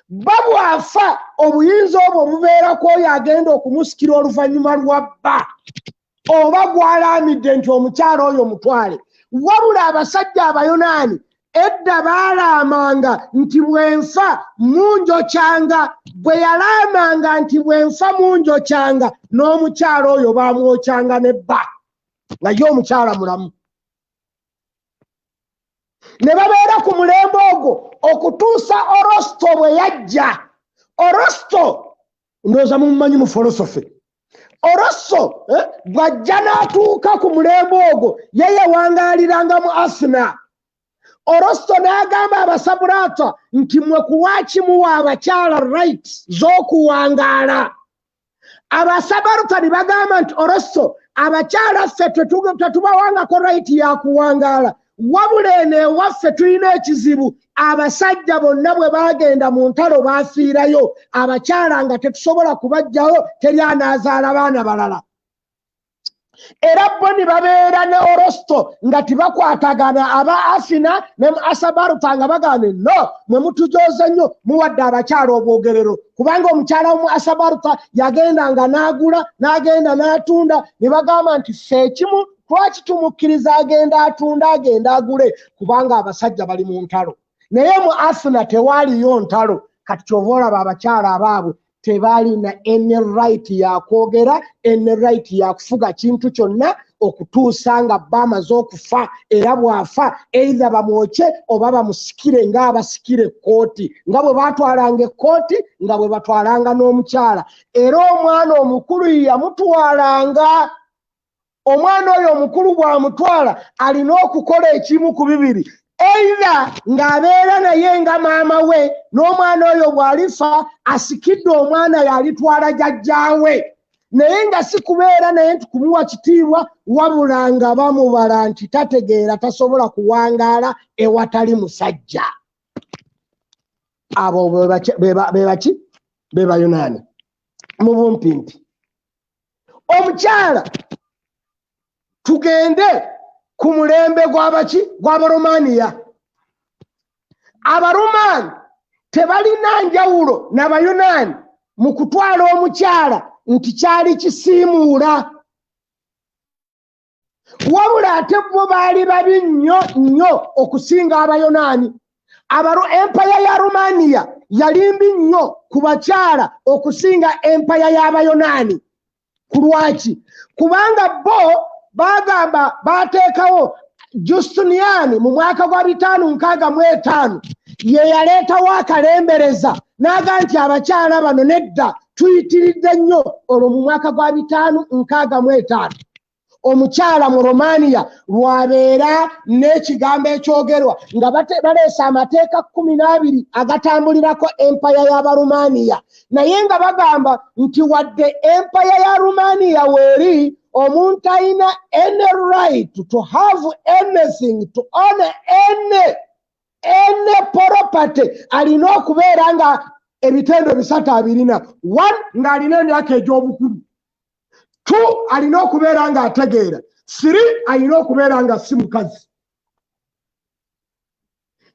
[SPEAKER 1] Bba bw'afa, obuyinza obwo bubeera ku oyo agenda okumusikira oluvannyuma lwa bba, oba gwalaamidde nti omukyala oyo mutwale. Wabula abasajja Abayonaani edda baalaamanga nti bwenfa munjokyanga. Bwe yalaamanga nti bwenfa munjokyanga, n'omukyala oyo bamwokyanga ne bba nga ye omukyala mulamu. Ne babeera ku mulembe ogwo okutuusa Orosto bwe yajja. Orosto ndowooza mumumanyi mu philosophy. Orosto bw'ajja n'atuuka ku mulembe ogwo, ye yawangaaliranga mu Asina. Orosto n'agamba Abasabulata nti mwe kuwaki muwa abakyala rights z'okuwangaala? Abasabaruta ne bagamba nti Orosto, abakyala ffe tetubawangako right ya kuwangaala, wabula eno ewaffe tulina ekizibu. Abasajja bonna bwe bagenda mu ntalo bafiirayo, abakyala nga tetusobola kubajjawo, teri anaazaala baana balala. Era bo ne babeera ne Orosto nga tibakwatagana, aba Asina ne Asabaruta, nga bagamba no mwe mutujoze nnyo, muwadde abakyala obwogerero, kubanga omukyala mu Asabaruta yagendanga n'agula, n'agenda n'atunda. Ne bagamba nti ffe ekimu lwaki tumukkiriza agenda atunda, agenda agule? Kubanga abasajja bali mu ntalo. Naye mu Asina tewaaliyo ntalo. Kati kyova olaba abakyala abaabwe tebalina any right yakwogera, any right yakufuga kintu kyonna okutuusa nga bamaze okufa. Era bw'afa, either bamwokye oba bamusikire ng'abasikire ekkooti, nga bwe batwalanga ekkooti, nga bwe batwalanga n'omukyala. Era omwana omukulu yamutwalanga. Omwana oyo omukulu bw'amutwala, alina okukola ekimu ku bibiri: either ng'abeera naye nga maama we, n'omwana oyo bw'alifa asikidde omwana yalitwala jjajjaawe, naye nga si kubeera naye nti kumuwa kitiibwa, wabula nga bamubala nti tategeera, tasobola kuwangaala ewatali musajja. Abo be baki? Be Bayonaani mu bumpimpi. Omukyala, tugende ku mulembe gw'abaki? Gw'Abaromaniya. Abaromaani tebalina njawulo n'Abayonaani mu kutwala omukyala nti kyali kisiimuula, wabula ate bo baali babi nnyo nnyo okusinga Abayonaani. Empaya ya Romaniya yali mbi nnyo ku bakyala okusinga empaya y'Abayonaani. Ku lwaki? Kubanga bo bagamba bateekawo Justiniani mu mwaka gwa 565, ye yaleetawo akalembereza n'aga nti abakyala bano nedda, tuyitiridde nnyo. Olwo mu mwaka gwa 565 omukyala mu Romania lwabeera n'ekigambo ekyogerwa nga baleese amateeka 12 agatambulirako empaya y'Abaromaniya, naye nga bagamba nti wadde empaya ya Romania weeri, omuntu alina any right to have anything, to own any property, alina okubeera nga ebitendo bisatu abirina: one, ng'alina emyaka egy'obukulu; two, alina okubeera ng'ategeera; three, alina okubeera nga si mukazi.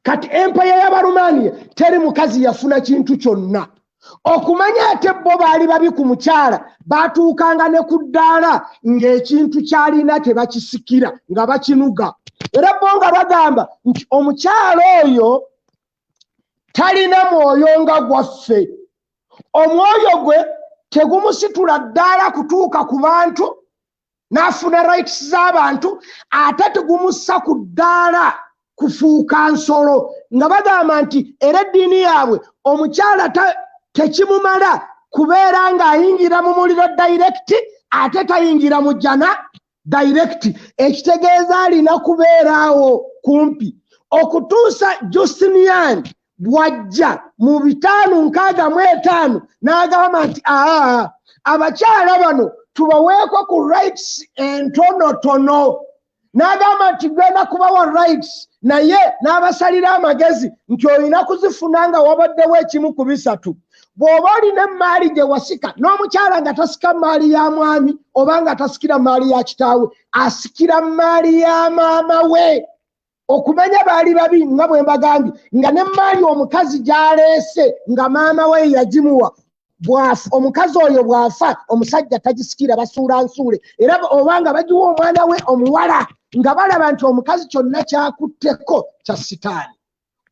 [SPEAKER 1] Kati empaya y'Abarumaniya teri mukazi yafuna kintu kyonna. Okumanya ate bo baali babi ku mukyala, batuukanga ne ku ddaala ng'ekintu kyalina tebakisikira, nga bakinuga. Era bo nga bagamba nti omukyala oyo talina mwoyo nga gwaffe, omwoyo gwe tegumusitula ddaala kutuuka ku bantu n'afuna rights z'abantu, ate tegumussa ku ddaala kufuuka nsolo. Nga bagamba nti era eddiini yaabwe omukyala tekimumala kubeera ng'ayingira mu muliro direct, ate tayingira mu jjana direct, ekitegeeza alina kubeera awo kumpi. Okutuusa Justinian bw'ajja mu 565 n'agamba nti aa, abakyala bano tubaweeko ku rights entonotono. N'agamba nti genda kubawa rights, naye n'abasalira amagezi nti olina kuzifuna nga wabaddewo ekimu ku bisatu. Bw'oba olina emaali gye wasika, n'omukyala nga tasika maali ya mwami oba nga tasikira maali ya kitaawe, asikira maali ya maama we. Okumanya baali babi, nga bwe mbagambye, nga n'emaali omukazi gy'aleese nga maama we yagimuwa, omukazi oyo bw'afa omusajja tagisikira, basuula nsuule, era oba nga bagiwa omwana we omuwala, nga balaba nti omukazi kyonna kyakutteko kya sitaani.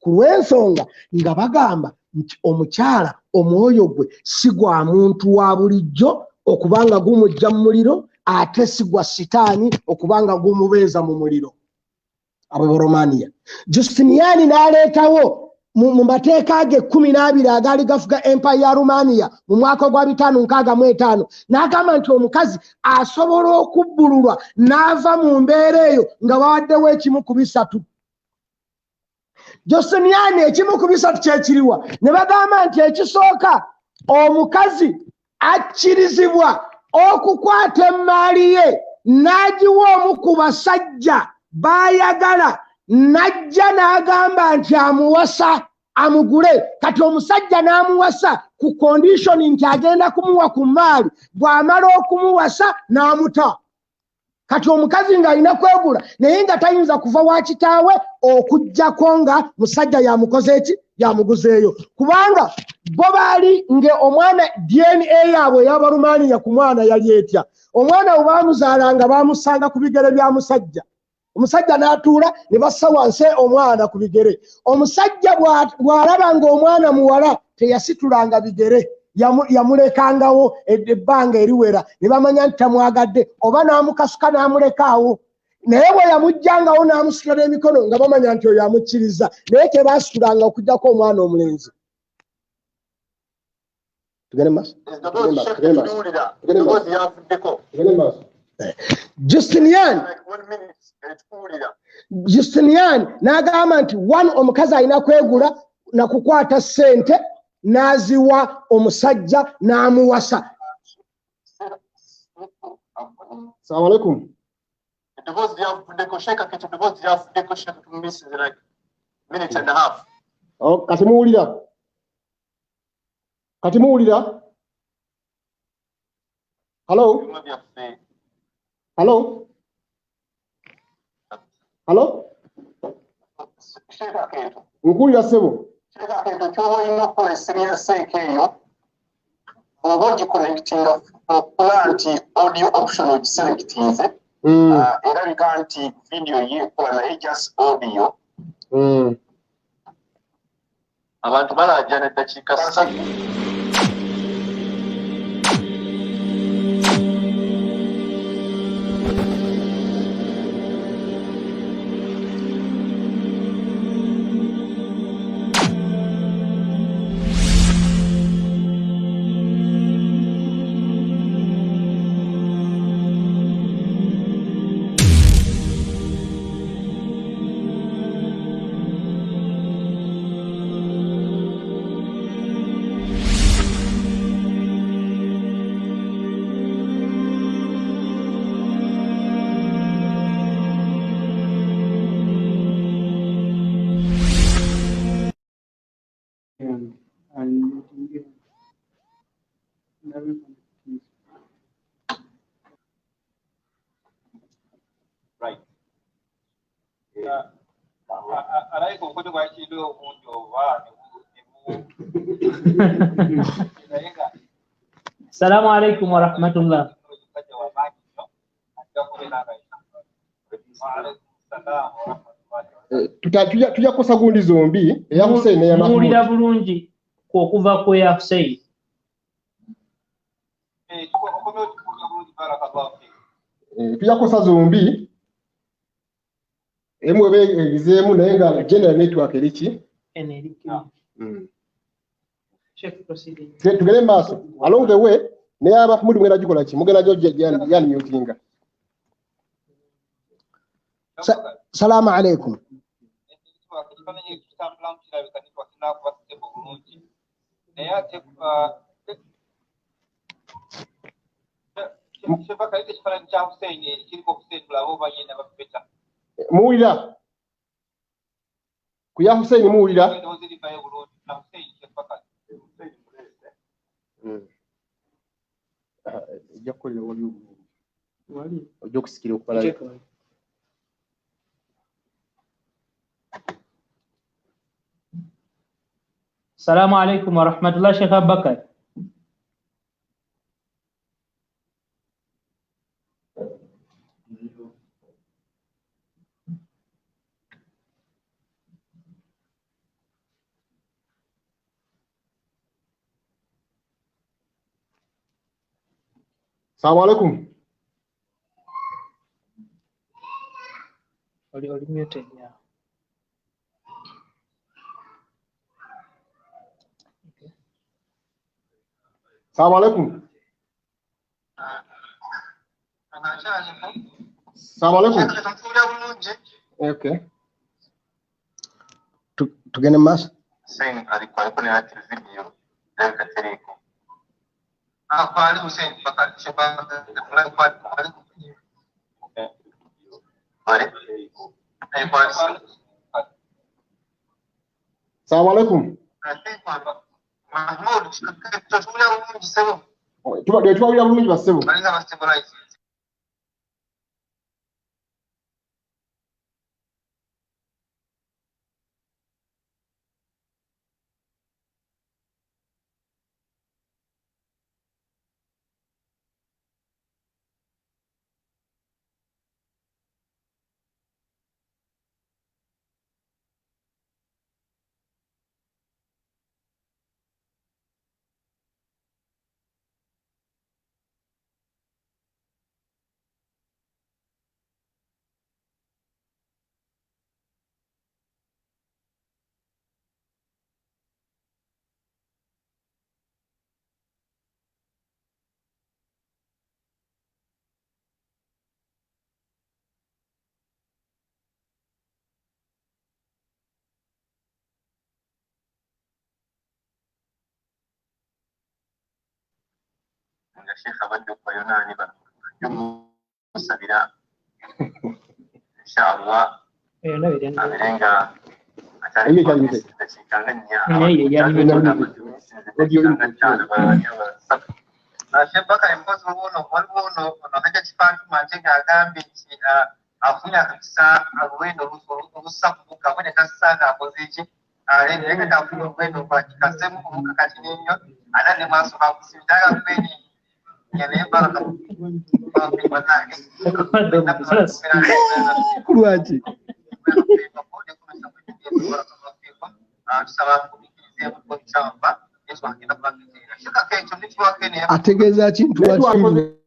[SPEAKER 1] Ku lw'ensonga nga bagamba nti omukyala omwoyo gwe si gwa muntu wa bulijjo okubanga gumujja mu muliro, ate si gwa sitaani okubanga gumubeeza mu muliro. Abo Boromaniya. Justiniani n'aleetawo mu mateeka ge 12 agaali gafuga empire ya Rumaniya mu mwaka gwa 565, n'agamba nti omukazi asobola okubbululwa n'ava mu mbeera eyo nga bawaddewo ekimu ku bisatu. Justiniani ekimu ku bisatu kyekiriwa? Ne bagamba nti ekisooka, omukazi akkirizibwa okukwata emaali ye n'agiwa omu ku basajja baayagala, n'ajja n'agamba nti amuwasa, amugule. Kati omusajja n'amuwasa ku condition nti agenda kumuwa ku maali, bw'amala okumuwasa n'amuta. Kati omukazi ng'alina kwegula, naye nga tayinza kuva wa kitaawe okugjako nga musajja yamukoze eki? Yamuguzeeyo. Kubanga bo baali nge omwana DNA yaabwe ey'Abarumaniya ku mwana yali etya? Omwana bwe baamuzaalanga, bamusanga ku bigere bya musajja, omusajja n'atuula ne bassa wansi omwana ku bigere. Omusajja bw'alaba ng'omwana muwala, teyasitulanga bigere, yamulekangawo ebbanga eriwera ne bamanya nti tamwagadde, oba n'amukasuka n'amulekaawo. Naye bwe yamugjangawo n'amusitula n'emikono, nga bamanya nti oyo amukkiriza, naye tebasitulanga okugjako omwana omulenzi. Tugende maaso. Justinian n'agamba nti one, omukazi alina kwegula nakukwata ssente n'aziwa omusajja n'amuwasa.
[SPEAKER 2] Assalamu alaikum.
[SPEAKER 4] Eddoboozi lyavuddeko, Sheikh Kati, eddoboozi lyavuddeko, Sheikh, tumumissize like minute and a half.
[SPEAKER 2] Oh, kati muwulira? Kati muwulira? Hello? Hello? Hello? Nkuwulira ssebo.
[SPEAKER 4] Ekyo olina okukola essimu ya seeka eyo bw'oba ogiconnectinga okula nti audio option ogiselectinze, erabika nti video ye ekola naye just audio. Abantu balaajana eddakiika 3.
[SPEAKER 5] Assalamu alaikum warahmatullah.
[SPEAKER 2] Tujja kukosa gundi zombi, eya Hussein n'eya Mahmoud.
[SPEAKER 5] Muwulira bulungi okuva ku ya Hussein?
[SPEAKER 2] Tujja kukosa zombi, emu ebe egizeemu naye nga general network eri ki? Tugende maaso. Along the way, naye Mahmoud mugenda gikola ki? Mugenda gyanmutinga.
[SPEAKER 1] Salaamu alaikum.
[SPEAKER 2] Muwulira? Ku ya Hussein muwulira? Ejja kukolera wali obulungi. Ojja okusikira okubala.
[SPEAKER 5] Assalamu alaikum warahmatullah Sheikh Abubakar.
[SPEAKER 2] Assalamu alaikum.
[SPEAKER 5] Oli muted, yeah.
[SPEAKER 2] Assalamu alaikum. Assalamu alaikum. Okay.
[SPEAKER 1] Tugende mu maaso.
[SPEAKER 4] Hussein alikuwa aliko ne video erabika teriiko. Kwali Hussein
[SPEAKER 2] Assalamu alaikum.
[SPEAKER 4] Mahmoud, tuwulira bulungi ssebo.
[SPEAKER 2] Tubawulira bulungi bassebo.
[SPEAKER 4] Balinga bastabilize. Nga Sheikh abadde okubayo naani bano musabira inshallah abeere nga
[SPEAKER 2] Audio input.
[SPEAKER 4] Shebbaka empozi wuuno waliwo ono Hajjati Fatuma ate ng'agambye nti afunye akakisa oluwendo olussa ku mukka bwe ne kassa ng'akoze ki naye kati afunye oluwendo kassemu ku mukka katini nnyo ate ne maaso bakusimira agakweni naye baraka
[SPEAKER 1] Lwaki? Ategeeza ki nti
[SPEAKER 2] Network
[SPEAKER 1] wakifiirwa?